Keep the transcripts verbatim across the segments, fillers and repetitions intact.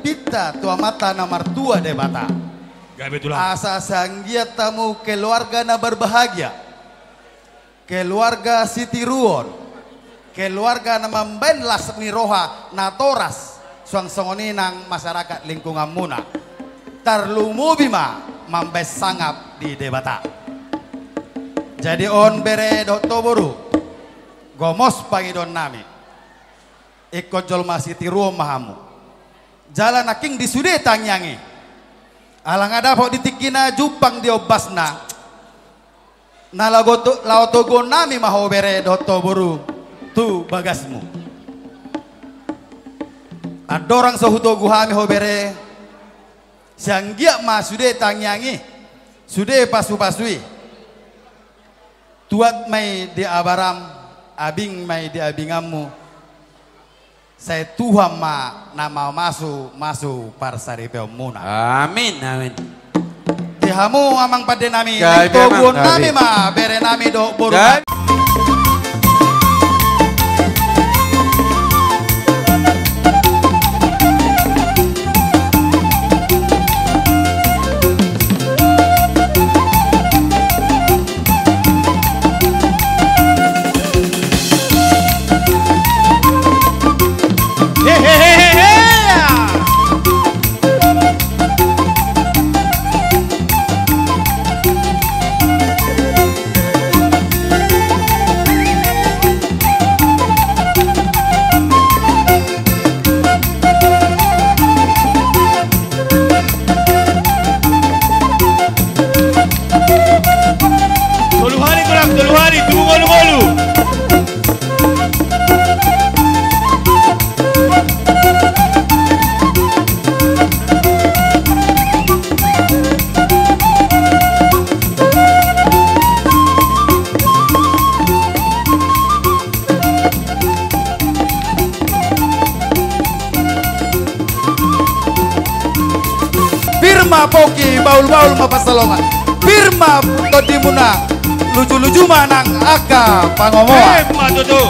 pinta tu Amanta na martua Debata. Gabe tulang. Asa sai anggiat hamu keluarga na berbahagia, keluarga sitiruon, keluarga na mambaen las ni roha natoras, suang songon i nang masyarakat lingkunganmuna. Tarlumobi ma mambaen sangap di Debata. Jadi on bere dohot ho boru, gomos pangidoannami. Ingkon jolma sitiruon ma hamu. Jala nangkin di sude tangiang i, ala nga dapot di tingkina, jumpang di ombasna, na laho to-, laho toguonnami ma ho bere dohot ho boru tu bagasmu. Andorang so hutogu hami ho bere, sai anggiat ma sude tangiang i, sude pasupasu i, tuat ma i di abaram, abing ma i di abinganmu. Sai Tuhan ma na mamasumasu parsaripeonmuna. Amin, amin. Di hamu amang pandenami, gabe, amang, toguonnami ma berenami dohot boru. Gabe. Tolu hali, tulang, tolu hali, tunggu ngolu-ngolu. Pir ma pongki, bahul-bahul ma pansalongan. Pir ma tondimuna, luju-luju ma nang angka pangomoan. Emma tutu.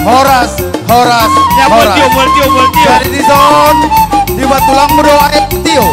Horas, horas, ya, horas. Mual tio, mual tio, mual tio. Jadi dison, dibuat tulangmu do aek tio.